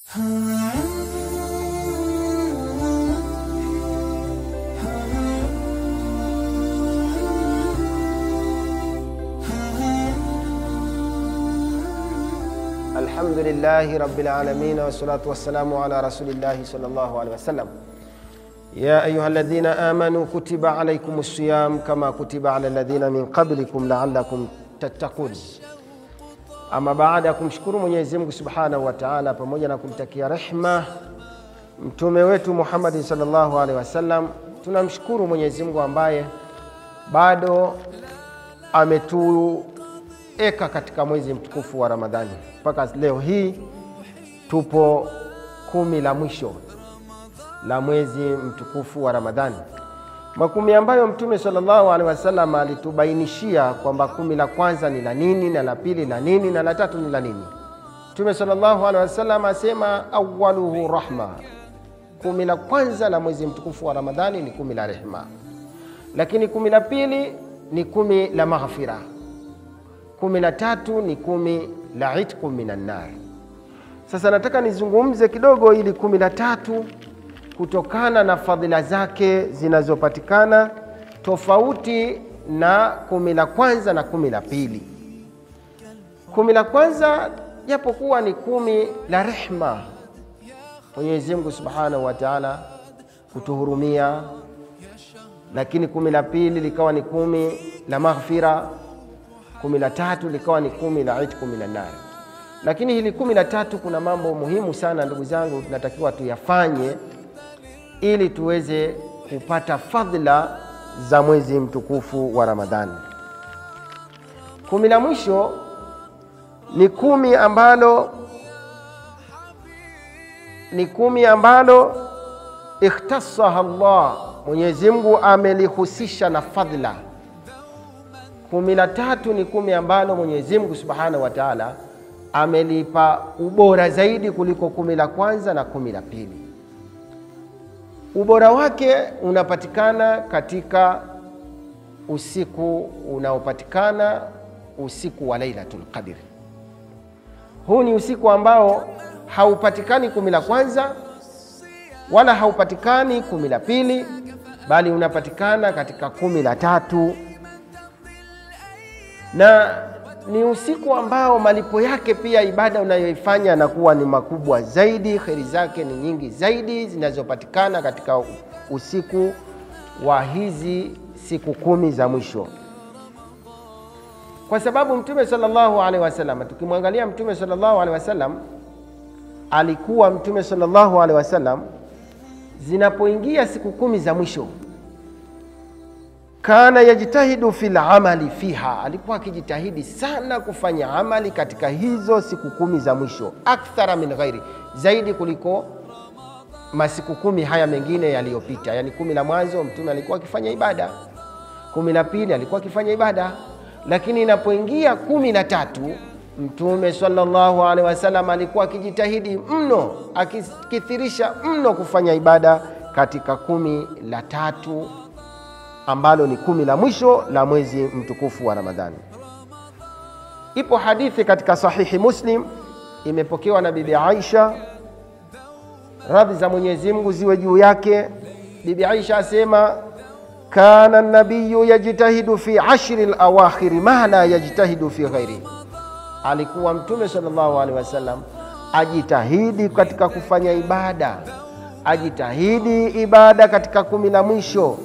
Alhamdulillahi rabbil alamin wassalatu wassalamu ala rasulillahi sallallahu alaihi wasallam. Ya ayyuhalladhina amanu kutiba alaykumus siyam kama kutiba ala alladhina min qablikum la'allakum tattaqun. Ama baada ya kumshukuru Mwenyezi Mungu Subhanahu wa Ta'ala pamoja na kumtakia rehma mtume wetu Muhammad sallallahu alaihi wasallam, tunamshukuru Mwenyezi Mungu ambaye bado ametueka katika mwezi mtukufu wa Ramadhani. Mpaka leo hii tupo 10 la mwisho la mwezi mtukufu wa Ramadhani, makumi ambayo Mtume sallallahu alaihi wasallam alitubainishia kwamba 10 la kwanza ni la nini, na la pili la nini, na la tatu ni la nini. Mtume sallallahu alaihi wasallam asema awwaluhu rahma, 10 la kwanza la mwezi mtukufu wa Ramadhani ni 10 la rehma, lakini 10 la pili ni 10 la maghfira, 10 la tatu ni 10 la itqu minan nar. Sasa nataka nizungumze kidogo ili 10 la tatu kutokana na fadhila zake zinazopatikana tofauti na 10 la kwanza na 10 la pili. 10 la kwanza japokuwa ni 10 la rehma, Mwenyezi Mungu Subhanahu wa Ta'ala kutuhurumia, lakini 10 la pili likawa ni 10 la maghfira, 10 la tatu likawa ni 10 la itqu minan nar. Lakini hili 10 la tatu kuna mambo muhimu sana ndugu zangu tunatakiwa tuyafanye ili tuweze kupata fadhila za mwezi mtukufu wa Ramadhani. 10 la mwisho ni 10 ambalo ni 10 ambalo ikhtassaha Allah, Mwenyezi Mungu amelihusisha na fadhila. 10 la tatu ni 10 ambalo Mwenyezi Mungu Subhanahu wa Ta'ala amelipa ubora zaidi kuliko 10 la kwanza na 10 la pili. Ubora wake unapatikana katika usiku unaopatikana usiku wa Lailatul Qadr. Huu ni usiku ambao haupatikani 10 la kwanza wala haupatikani 10 la pili, bali unapatikana katika 10 la tatu. Na ni usiku ambao malipo yake pia ibada unayoifanya nakuwa ni makubwa zaidi, kheri zake ni nyingi zaidi zinazopatikana katika usiku wa hizi siku 10 za mwisho. Kwa sababu Mtume sallallahu alaihi wasallam, tukimwangalia Mtume sallallahu alaihi wasallam, alikuwa Mtume sallallahu alaihi wasallam zinapoingia siku 10 za mwisho, kana yajtahidu fil amali fiha, alikuwa akijitahidi sana kufanya amali katika hizo siku 10 za mwisho, akthara min ghairi, zaidi kuliko masiku 10 haya mengine yaliyopita. Yani 10 la mwanzo Mtume alikuwa akifanya ibada, 10 la pili alikuwa akifanya ibada, lakini inapoingia 10 la tatu Mtume sallallahu alaihi wasallam alikuwa akijitahidi mno, akikithirisha mno kufanya ibada katika 10 la tatu ambalo ni 10 la mwisho la mwezi mtukufu wa Ramadhani. Ipo hadithi katika Sahihi Muslim, imepokewa na Bibi Aisha, radhi za Mwenyezi Mungu ziwe juu yake. Bibi Aisha asema kana an-nabiyyu yajtahidu fi ashri al-awakhir ma la yajtahidu fi ghairi, alikuwa Mtume sallallahu alaihi wasallam ajitahidi katika kufanya ibada, ajitahidi ibada katika 10 la mwisho,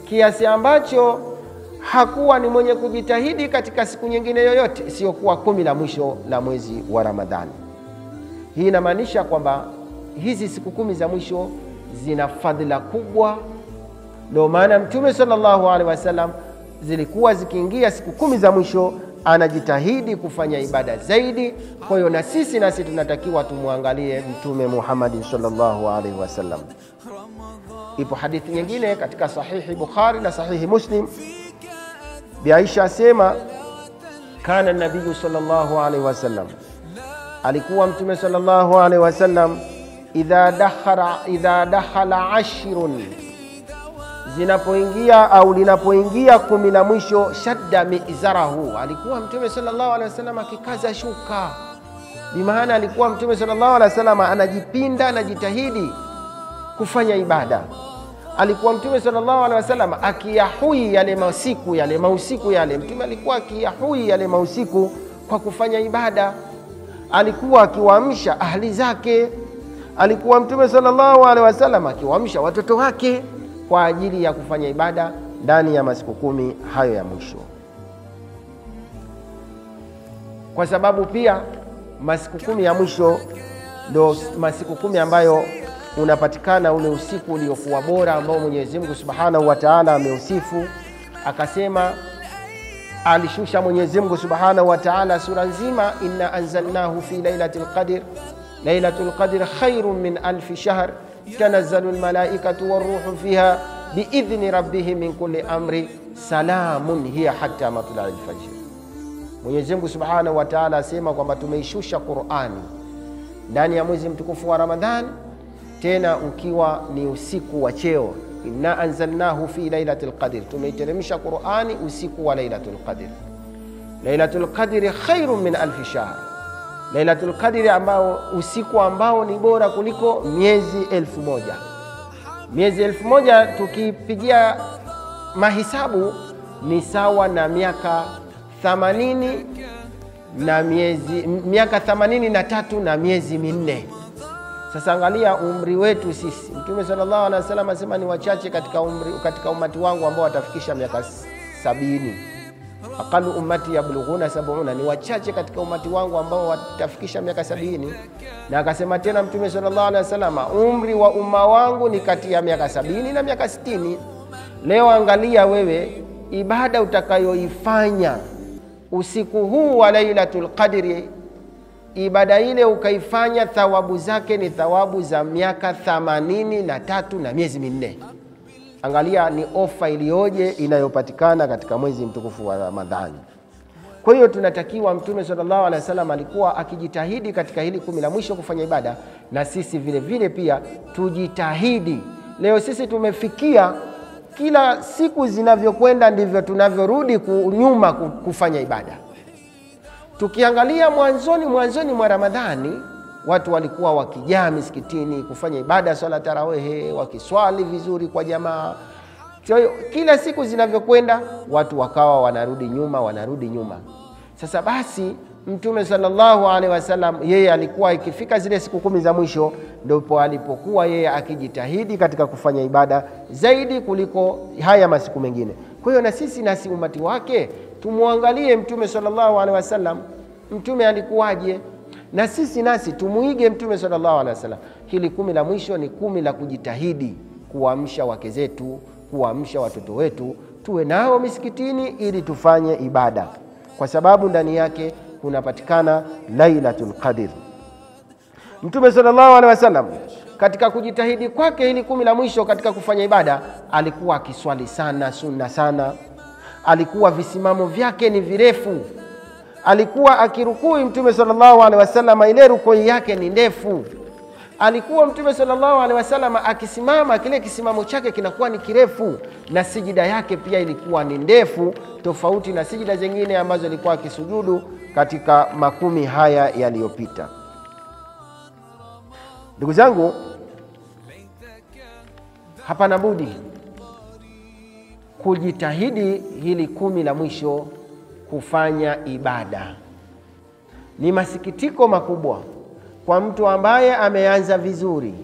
kiasi ambacho hakuwa ni mwenye kujitahidi katika siku nyingine yoyote isiyokuwa 10 la mwisho la mwezi wa Ramadhani. Hii inamaanisha kwamba hizi siku 10 za mwisho zina fadhila kubwa. Ndio maana Mtume sallallahu alaihi wasallam zilikuwa zikiingia siku 10 za mwisho anajitahidi kufanya ibada zaidi. Kwa hiyo na sisi tunatakiwa tumwangalie Mtume Muhammad sallallahu alaihi wasallam. Ipo hadithi nyingine katika Sahihi Bukhari na Sahihi Muslim. Bi Aisha asema kana nabiyu sallallahu alaihi wasallam, alikuwa Mtume sallallahu alaihi wasallam idha dakhala ashrun, zinapoingia au linapoingia 10 la mwisho, shadda miizarahu, alikuwa Mtume sallallahu alaihi wasallam akikaza shuka, Bimaana alikuwa Mtume sallallahu alaihi wasallam anajipinda, anajitahidi kufanya ibada. Alikuwa Mtume sallallahu alaihi wasallam akiyahui yale mausiku yale, mausiku yale. Mtume alikuwa akiyahui yale mausiku kwa kufanya ibada. Alikuwa akiwaamsha ahli zake. Alikuwa Mtume sallallahu alaihi wasallam akiwaamsha watoto wake kwa ajili ya kufanya ibada ndani ya masiku 10 hayo ya mwisho. Kwa sababu pia masiku 10 ya mwisho ndo masiku 10 ambayo unapatikana ule usiku uliokuwa bora ambao Mwenyezi Mungu Subhanahu wa Ta'ala ameusifu. Akasema alishusha Mwenyezi Mungu Subhanahu wa Ta'ala sura nzima, inna anzalnahu fi lailatul qadr, lailatul qadr khairun min alfi shahr, tanazzalu almalaikatu waruhu fiha biidhni rabbihim min kulli amri, salamun hiya hatta matla'il fajr. Mwenyezi Mungu Subhanahu wa Ta'ala asema kwamba tumeishusha Qur'ani ndani ya mwezi mtukufu wa Ramadhani, tena ukiwa ni usiku wa cheo. Inna anzalnahu fi lailatul qadr, tumeiteremsha Qur'ani usiku wa lailatul qadr. Lailatul qadr khairun min alfi shahr, Lailatul Qadr ambao usiku ambao ni bora kuliko miezi 1000. Miezi 1000 tukipigia mahisabu ni sawa na miaka 80 na miezi, miaka 83 na miezi 4. Sasa angalia umri wetu sisi. Mtume sallallahu alaihi wasallam asema ni wachache katika umri, katika umati wangu ambao watafikisha miaka 70. Aqalu ummati yablughuna 70, ni wachache katika umati wangu ambao watafikisha miaka 70. Na akasema tena Mtume sallallahu alaihi wasallam, umri wa umma wangu ni kati ya miaka 70 na miaka 60. Leo angalia wewe ibada utakayoifanya usiku huu wa Lailatul Qadri, ibada ile ukaifanya, thawabu zake ni thawabu za miaka 83 na miezi 4. Angalia ni ofa iliyoje inayopatikana katika mwezi mtukufu wa Ramadhani. Kwa hiyo tunatakiwa, Mtume sallallahu alaihi wasallam alikuwa akijitahidi katika hili 10 la mwisho kufanya ibada, na sisi vile vile pia tujitahidi. Leo sisi tumefikia, kila siku zinavyokwenda ndivyo tunavyorudi nyuma kufanya ibada. Tukiangalia mwanzoni mwa Ramadhani, watu walikuwa wakijaa misikitini kufanya ibada, swala tarawehe, wakiswali vizuri kwa jamaa. Kila siku zinavyokwenda watu wakawa wanarudi nyuma, wanarudi nyuma. Sasa basi Mtume sallallahu alaihi wasallam yeye alikuwa ikifika zile siku 10 za mwisho ndipo alipokuwa yeye akijitahidi katika kufanya ibada zaidi kuliko haya masiku mengine. Kwa hiyo na sisi nasi umati wake tumuangalie Mtume sallallahu alaihi wasallam, Mtume alikuwaje, na sisi nasi tumuige Mtume sallallahu alaihi wasallam. Hili 10 la mwisho ni 10 la kujitahidi kuamsha wake zetu, kuamsha watoto wetu, tuwe nao misikitini ili tufanye ibada, kwa sababu ndani yake kunapatikana Lailatul Qadr. Mtume sallallahu alaihi wasallam katika kujitahidi kwake hili 10 la mwisho katika kufanya ibada, alikuwa akiswali sana sunna sana, alikuwa visimamo vyake ni virefu, alikuwa akirukui Mtume sallallahu alaihi wasallam ile rukui yake ni ndefu. Alikuwa Mtume sallallahu alaihi wasallam akisimama, kile kisimamo chake kinakuwa ni kirefu, na sijida yake pia ilikuwa ni ndefu, tofauti na sijida zingine ambazo alikuwa akisujudu katika makumi haya yaliyopita. Ndugu zangu, hapana budi kujitahidi hili 10 la mwisho kufanya ibada. Ni masikitiko makubwa kwa mtu ambaye ameanza vizuri,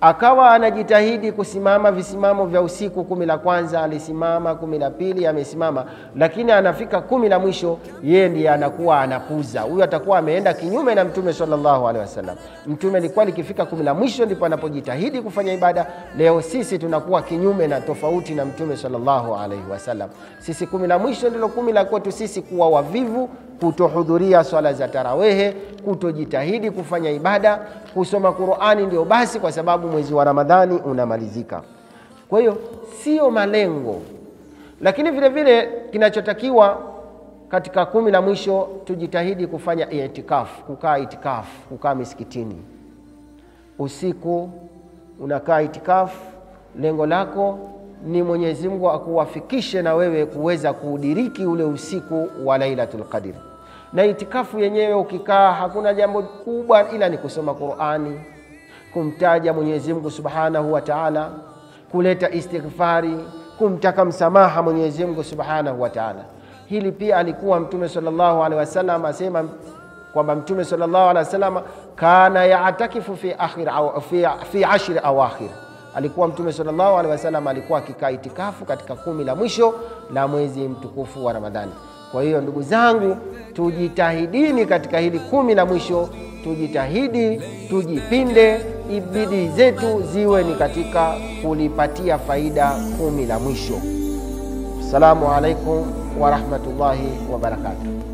akawa anajitahidi kusimama visimamo vya usiku. 10 la kwanza alisimama, 10 la pili amesimama, lakini anafika 10 la mwisho yeye ndiye anakuwa anapuza. Huyu atakuwa ameenda kinyume na Mtume sallallahu alaihi wasallam. Mtume alikuwa likifika 10 la mwisho ndipo anapojitahidi kufanya ibada. Leo sisi tunakuwa kinyume na tofauti na Mtume sallallahu alaihi wasallam. Sisi 10 la mwisho ndilo 10 la kwetu sisi kuwa wavivu, kutohudhuria swala za tarawehe, kutojitahidi kufanya ibada, kusoma Qur'ani ndio basi, kwa sababu mwezi wa Ramadhani unamalizika. Kwa hiyo sio malengo. Lakini vile vile kinachotakiwa katika 10 la mwisho tujitahidi kufanya itikafu, kukaa itikafu, kukaa misikitini usiku. Unakaa itikafu, lengo lako ni Mwenyezi Mungu akuwafikishe na wewe kuweza kuudiriki ule usiku wa Lailatul Qadr. Na itikafu yenyewe ukikaa hakuna jambo kubwa ila ni kusoma Qur'ani, kumtaja Mwenyezi Mungu Subhanahu wa Ta'ala, kuleta istighfari, kumtaka msamaha Mwenyezi Mungu Subhanahu wa Ta'ala. Hili pia alikuwa Mtume sallallahu alaihi wasallam asema kwamba Mtume sallallahu alaihi wasallam kana yaatakifu fi akhir au fi ashr awakhir. Alikuwa Mtume sallallahu alaihi wasallam alikuwa akikaa itikafu katika 10 la mwisho la mwezi mtukufu wa Ramadhani. Kwa hiyo ndugu zangu, tujitahidini katika hili 10 la mwisho, tujitahidi, tujipinde, ibidi zetu ziwe ni katika kulipatia faida 10 la mwisho. Assalamu alaikum wa rahmatullahi wa barakatuh.